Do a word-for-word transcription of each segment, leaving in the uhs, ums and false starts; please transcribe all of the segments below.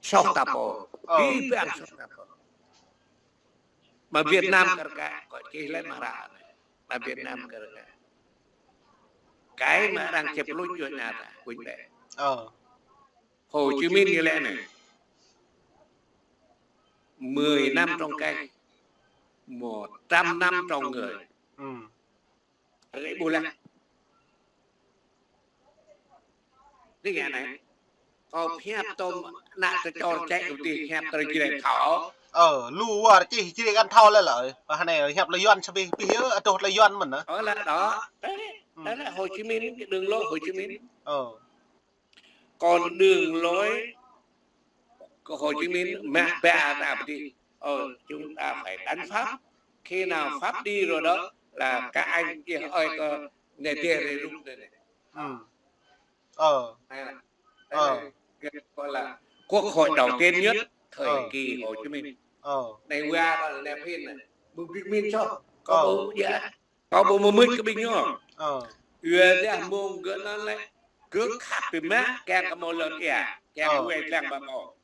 Soh ta pô. Ơ. Ƀing soh ta pô. Mă Việt Nam kar kaĭ, kơ čih lĕ mă ră anai. Mă Việt Nam kar kaĭ. Cái mà đang chụp lút cho nhà ta, Quỳnh Bệ. Ơ. Hồ Chí Minh ñu lĕ anai. Mười năm trong cái, một trăm năm trong người. Ưm. Rơđah ƀuh lĕ. Nih ngă anai. Kâo pơhiăp tơm ană tơčor čĕ kơ tih pơhiăp tơlơi Jrai thâo. Ơ, lu war čih Jrai găn thâo lĕ lơi. Ơ, anai pơhiăp tơlơi Yuan sa pih pih yơh, adoh tơlơi Yuan mơ̆n. Ơ, lă đôč. Tơlơi, ơ, tơlơi Hồ Chí Minh, cái đường lối Hồ Chí Minh. Ơ. Còn đường lối của Hồ Chí Minh mă ba ta pơđĭ. Ơ, chúng ta phải đánh Pháp. Khi nào Pháp đi rồi đó là các anh kia ơi có nè, tê rê rung đây này. Ưm. Ơ. Hay là, hay là, gọi là Quốc hội đầu tiên nhất thời kỳ Hồ Chí Minh. Ơ. Anai wa, anai phin anai. Bưng bưng min soh. Kâo ƀu djơ̆. Kâo ƀu mơmưč kơ ƀing ñu. Ơ. Yua dah mơ̆ng gơ̆ anŭn lĕ, gơ̆ khăp biă mă, kiăng kơ mơ̆ lŏn ia, kiăng kơ wai lăng ƀă kâo.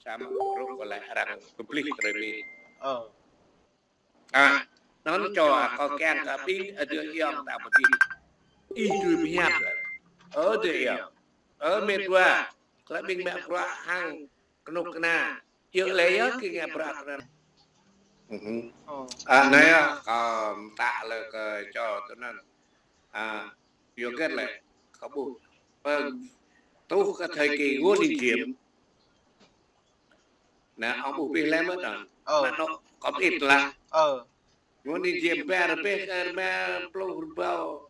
Samơ̆ rŭk kơ lĕ arăng kơplih kơ rơmin. Ơ. A, anŭn čô kâo kiăng kơ ƀing adơi ayŏng ta pơđĭ. Ih tui pơhiăp lĕ. Ơ adơi ayŏng. Ơ mĕt wa. Kơ lĕ ƀing mă bruă hăng kơnuk kơna. Yơh lĕ yơh kơ ngă bruă kơ anŭn. Ơ. A, anai yơh, kâo mơtă lĕ kơ čô tui anŭn. A, yua hơget lĕ, kâo ƀuh. Pơ, truh kơ thời kỳ Ngô Đình Diệm. Anai, ŏng ƀuh pih lĕ mơ̆n anŭn. Ơ. Anŭn kâo pơit lah. Ơ. Ngô Đình Diệm ba rơbeh kơ rơma pluh rơbâo.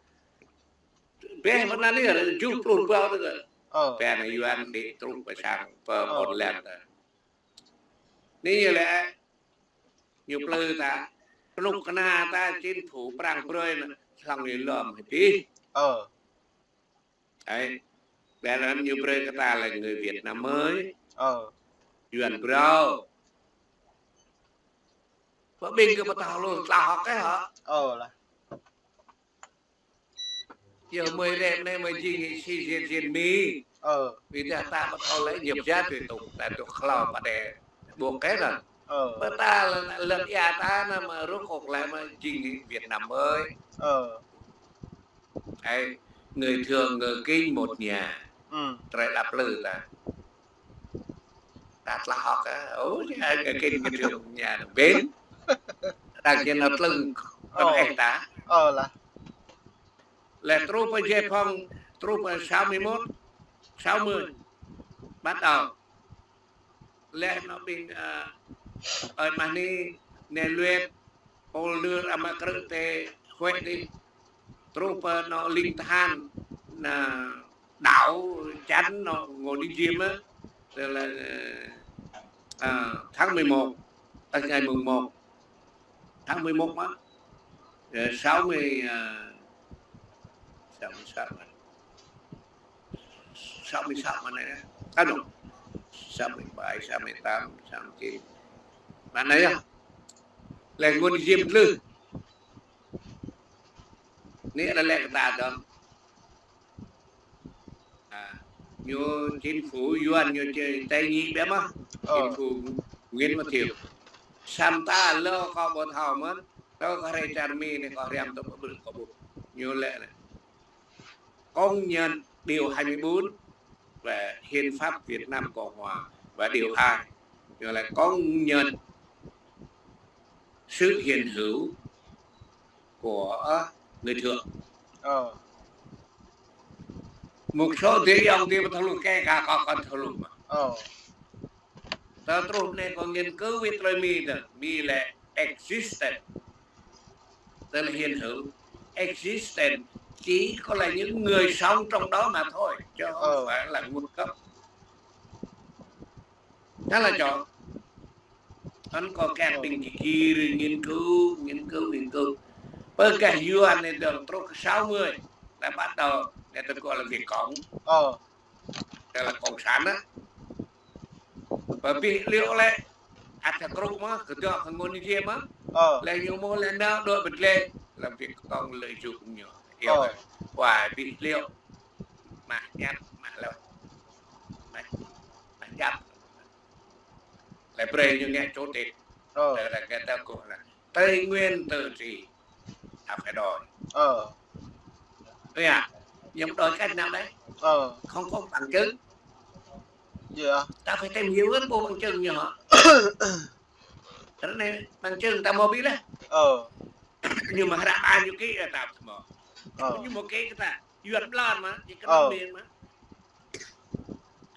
Rơbeh mơ̆n anai, rơjuh pluh rơbâo tơ. Ơ. Ba anai Yuan đĭ truh pơ sang pơ ƀôn lan tơ. Anai yơh lĕ, ñu plư ta, kơnuk kơna ta, chính phủ prăng brơi anŭn, hlŏng ñu lŏm hĭ pih. Ơ. Ơi, ƀiă anŭn ñu brơi kơ ta lĕ người Việt Nam mới. Ơ. Yuan phrâo. Pơ ƀing kơ pơtao lu tlah hŏk kơ hă? Ơ lah. Yơh mơi rep anai mơi jing si jên jên mi. Ơ. Vì dah ta pơtao lĕ ñĕp jat tui tŭk, ta tŭk hlâo pă đe. Ƀuh kơ anŭn. Ơ. Pơ ta lŏn, lŏn ia ta anŭn mă rŭk kŏk lĕ mă jing Việt Nam mới. Ơ. Ơi, người Thượng người Kinh một nhà. Ưm. Tơlơi đăp lư ta. Ta tlah hŏk, ơ, ơ, người Kinh người Thượng một nhà, ƀing. Đang trên nó tlưng, ơ, eh ta. Ơ lah. Lĕ truh pơ giải phóng, truh pơ sáu mươi mốt, sáu mươi. Bắt đầu. Lĕ anŭn ƀing, ơ, ơi mah ni, ne luet, pôl nư ama krư̆ tê, huĕ ni. Truh pơ anŭn ling tơhan, anŭn đảo chắn anŭn Ngô Đình Diệm á. Tức là, ờ, tháng mười một, tức ngày mùng một. Tháng mười một á. Ờ, sáu mươi, ờ, sáu mươi sáu mà. Sáu mươi sáu mà này, à, đâu. Sáu mươi bảy, sáu mươi tám, sáu mươi chín. Mà này á. Lĕ Ngô Đình Diệm lư. Anai lĕ lĕ kơ ta dơ̆ng. À, ñu chính phủ Yuan ñu či tê nhị biă mă. Ơ. Chính phủ Nguyễn Văn Thiệu. Samơ̆ ta lơ kơ ƀu thâo mơ̆n. Tơ kơ hrơi čar Mi anai kơ hriăm tơ ƀu ƀuh kơ ƀuh. Ñu lĕ lĕ. Công nhận điều hai mươi bốn về Hiến pháp Việt Nam Cộng Hòa và điều hai là công nhận sự hiện hữu của người Thượng. Ờ. Một số tiếng ông kia mà thảo luận kể cả có con thảo luận mà. Ờ. Tơ truh anai kơ nghiên cứu về tơlơi Mi tơ, Mi lĕ existence. Tức là hiện hữu. Existence chỉ có là những người sống trong đó mà thôi, chứ không phải là nguồn gốc. Đó là cho. Anh có các bình kỳ kỳ rồi nghiên cứu, nghiên cứu, nghiên cứu. Bơ kơ Yuan anai dơ̆ng truh kơ sáu mươi là bắt đầu người ta gọi là Việt Cộng. Ờ. Tức là cộng sản á. Pơ ƀing liŏk lĕ, ăt ta krŭ mơ̆, kơdŏ kơ Ngô Đình Diệm mơ̆. Ờ. Lĕ ñu mơ̆ lĕ nao dŏ ƀơi lĕ, làm việc công lợi dụng ñu. Yêu. Ờ. Wa ƀing liŏk. Mă ñăt, mă lŏ. Mă, mă djăp. Lĕ brơi ñu ngă chủ tịch. Ơ. Lĕ, lĕ kơ ta kơ lĕ Tây Nguyên tự trị. Ta phải đòi. Ơ. Ơ ya, nhưng đòi cách nào đấy? Ơ. Không có bằng chứng. Dạ. Ta phải tìm hiểu rất bộ bằng chứng như họ. Thế này, bằng chứng ta mua biết đấy. Ơ. Nhưng mà hră ba ñu ký là ta mua. Ơ. Ñu mua ký kơ ta. Yuan blan mă, ñu kơ Ơ. Miền mă.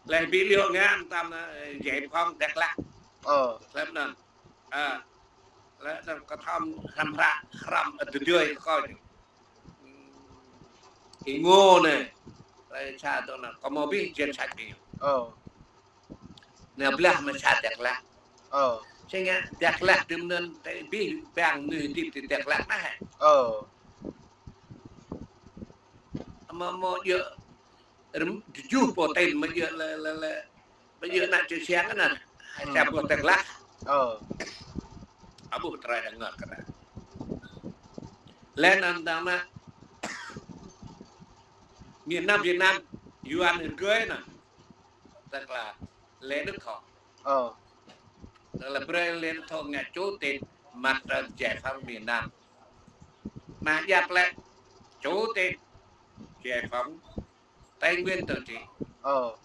Lĕ ƀing liô ngăn tam, ơ, giải phóng Dak Lak. Ơ. Lĕ anŭn. Ơ. Lĕ anŭn kơ thăm, thăm hră, hrăm, ơ, tơdơi kơ kâo. Ih ngô anai. Lĕ sa tơ anŭn, kâo mơ̆ ƀing jĕ sat ƀing. Ơ. Anai blah mơ̆ sa Dak Lak. Ơ. Sĭt ngă Dak Lak tơm anŭn, tơ ƀing ƀing anai hơdip tơ Dak Lak anai. Ơ. Mơ̆, mơ̆ djơ̆ rem-, tơjuh pô tên mơ̆ djơ̆ lĕ, lĕ, lĕ, mơ̆ djơ̆ ană čư̆ siăng anŭn. Hai Hmm. čar pô Dak Lak. Ơ. Abu tơrai đang ngă kơ anŭn. Lĕ anŭn dang anŭn miền Nam Việt Nam, Yuan rơgơi anŭn. Tức là Lê Đức Thọ. Ơ. Tức là brơi Lê Đức Thọ ngă chủ tịch Mặt trận Giải phóng miền Nam. Anai djăp lĕ chủ tịch Giải phóng Tây Nguyên tự trị. Ơ.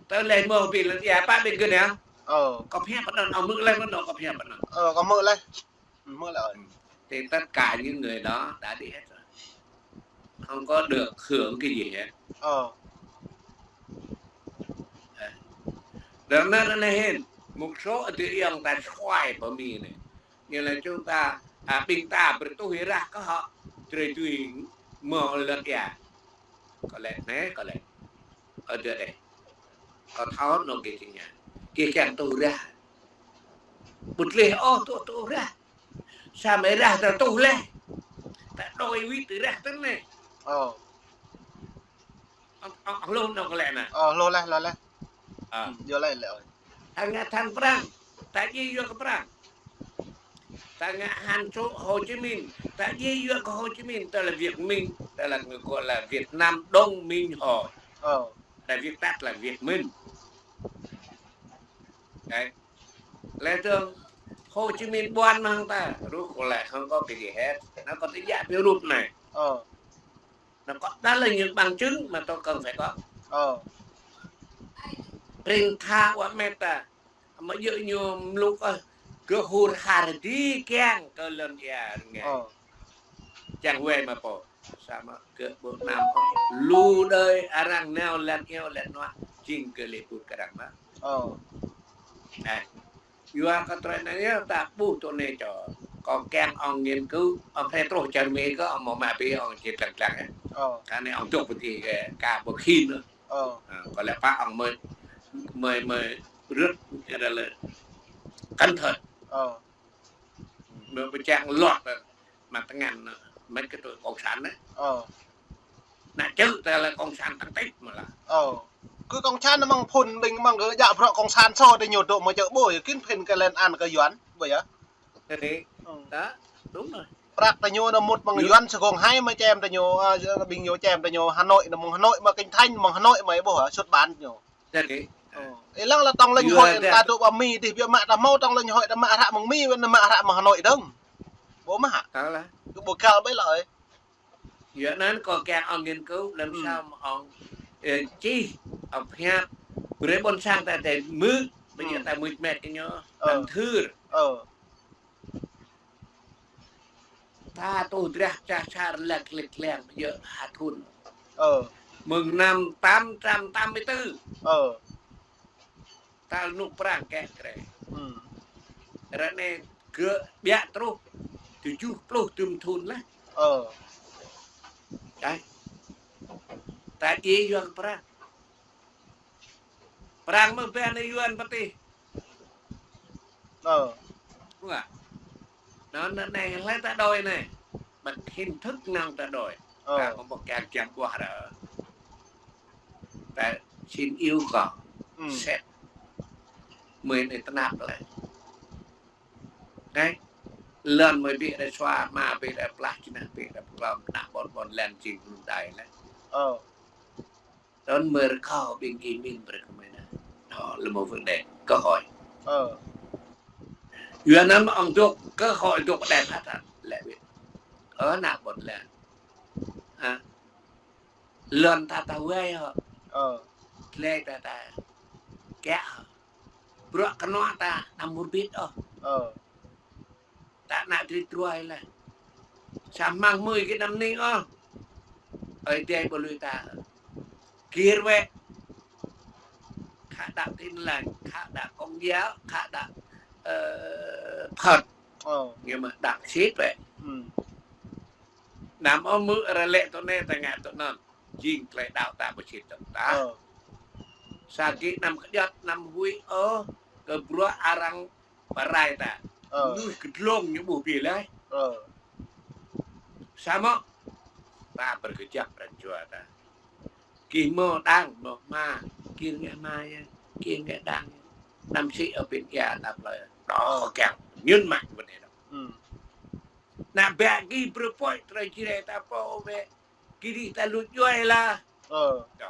Tơ lĕ mơ̆ ƀing lĕ ya pă ƀing gơ̆ anai. Ơ. Kâo pơhiăp pơ anŭn, ơ, mơ̆ lĕ mơ̆ anŭn kâo pơhiăp pơ anŭn. Ơ, kâo mơ̆ lĕ. Ơ. Thì tất cả những người đó đã đi hết rồi. Không có được hưởng cái gì hết. Ơ. Đấy. Đó, nó, nó, nó hên. Một số thì ông ta xoay vào mi này. Như là chúng ta, à, ƀing ta brơi tuh rah kơ họ, drơi tui mơ̆ lăt ya. Kâo lĕ, anai, kâo lĕ. Ơ, djơ̆ đeh. Kâo thâo anŭn kơ tơña. Kơ kiăng tuh rah. Ƀu tleh ôh tuh, tuh rah. Samơ̆ rah ta tuh leh. Ta đôi wĭt tơ rah tơ anai. Ơ. Ơ, ơ, ơ, hlô anŭn kơ lĕ anai. Ơ, hlô leh, hlô leh. Ơ. Hmm, yua leh, leh ơi. Tơngan tơngan prang. Ta djai yua kơ prang. Tơngan hăn čô Hồ Chí Minh. Ta djai yua kơ Hồ Chí Minh. Tức là Việt Minh. Tức là người gọi là Việt Nam Đồng Minh Hội. Ơ. Là viết tắt là Việt Minh. Đấy. Lĕ tơ̆ng Hồ Chí Minh ƀuăn mơ̆ng ta, rŭ kơ lĕ không có cái gì hết. Nó có tí djă piorup anai. Ơ. Nó có, đó là những bằng chứng mà tôi cần phải có. Ơ. Prin tha wa meta. Mơ̆ djơ̆ ñu mluk, ơ, gơhur har di kiăng kơ lŏn ia rơngai. Ơ. Čang wai mă pô. Samơ̆ gơ̆ ƀu anăm ôh. Lu đơi arăng nao lăn iâu lăn nuă. Jing gơ̆ lĕ put kơ arăng mă. Ơ. Ơ. Yua kơ tơlơi anai yơh ta ƀuh tui anai čô. Kâo kiăng ŏng nghiên cứu, ŏng hrĕ truh čar Mi kơ ŏng mơ̆ mă ƀing ŏng či tlang tlang yơh. Ơ. Kơ anai ŏng dŏ pơti kơ ka ƀu khĭn. Ơ. Ơ, kâo lĕ pă ŏng mơi, mơi, mơi rơ̆t, kơ đa lĕ cẩn thận. Ơ. Mơi pơčang lŏt, mă tơngan, mă kơ tui cộng sản anai. Ơ. Ană čư̆ ta lĕ cộng sản tăng tít mơ̆ lah. Ơ. Kơ cộng sản anŭn mơ̆ng phun ƀing mơ̆ng kơ djă bruă cộng sản sô tơ ñu dŏ mơ̆ čư̆ ƀu, yua khĭn phun kơ lĕ ăn kơ Yuan, ƀu yơh. Thế thì, Ơ. Đó, đúng rồi. Prăk tơ ñu anŭn mŭt mơ̆ng Yuan. Yuan sơgong hai mơ̆ čem tơ ñu, ơ, ƀing ñu čem tơ ñu Hà Nội anŭn mơ̆ng Hà Nội mơ̆ Kinh Thánh mơ̆ng Hà Nội mơ̆ ƀu hă, xuất bản ñu. Thế thì, Ơ. Ih lăng lĕ tŏng lĕ ñu Yuan hội ta ta dŏ ƀă Mi dih, biă mă ta hmâo tŏng lĕ ñu hội ta mă hră mơ̆ng Mi, wơ̆t anŭn mă hră mơ̆ng Hà Nội dơ̆ng. Ƀu mă hă? Hă lah. Kơ ƀu kăl ƀai lơi. Yua anŭn kâo kiăng ŏng nghiên cứu làm sao mà ŏng, ơ, čih, ŏng pơhiăp. Brơi ƀôn sang ta tơ mưk, ƀu djơ̆ ta mưk met kơ ñu, Ơ. Tăm thưr. Ơ. Ta tuh drah čah čar lĕ lĕ leng, ƀu djơ̆ ha thŭn. Ơ. Mơ̆ng năm tám trăm tám mươi tư. Ơ. Ta lơnŭk prang kĕ krĕ. Hmm. Ră anai gơ̆ ƀiă truh tơjuh pluh tơm thŭn lah. Ơ. Čai. Ta djai yua kơ prang. Prang mơ̆ ƀing anai Yuan pơtih. Ơ. Đúng không ạ? Anŭn, anŭn anai, hlơi ta đòi anai. Bằng hình thức nào ta đòi. Ơ. Ta không có can thiệp qua đó. Ta xin yêu cầu. Ừ. Xét. Mơi anai tơnap lĕ. Đấy. Lŏn mơi ƀiă đa sua, mă ƀiă đa plah, čơnah ƀiă đa pơklom, ană ƀôn ƀôn lăn jing đai lĕ. Ơ. Tơl mơi rơkâo ƀing gih min brơi kơ mơi anai. Ơ, lĕ một vấn đề cơ hội. Ơ. Yua anŭn ong dŏ cơ hội dŏ đen hăt hăt lĕ ƀiă. Ơ, ană ƀôn lan. Ha. Lŏn ta ta wai hŏ. Ơ. Glai ta ta kiă hŏ. Bruă kơnuă ta anăm hơbĭt ôh. Ơ. Ta ană drĭt ruai laih. Samơ̆ mơ̆ng mơi kơ anăm ning ôh. Ơi Adai ƀu lui ta. Gir wĕ. Khă đaŏ Tin Lành, khă đaŏ Công giáo, khă đaŏ, ơ, Phật. Ơ. Nhưng mà đaŏ sĭt wĕ. Ư. Anăm ôh mơ̆ ră lĕ tui anai ta ngă tui anŭn. Jing tơlơi đaŏ ta ƀu sĭt dơ̆ng tah. Ơ. Sa gih anăm kơjăp, anăm huĭ ôh kơ bruă arăng pơrai ta. Ơ. Mơnuih kơdlông ñu ƀuh ƀiă laih. Ơ. Samơ̆ ta pơkơjăp pran jua ta. Gih hmâo đang, hmâo hma, gih ngă hma yơh, gih ngă đang yơh. Anăm sĭ ôh pĭn ia anăp lơi. Đŏ kiăng, ñŭn mă kơ bơnai đŏ. Ư. Ană ƀă gih brơi pơhiăp tơlơi Jrai ta pô wĕ. Gih đih ta luč djuai lah. Ơ. Đŏ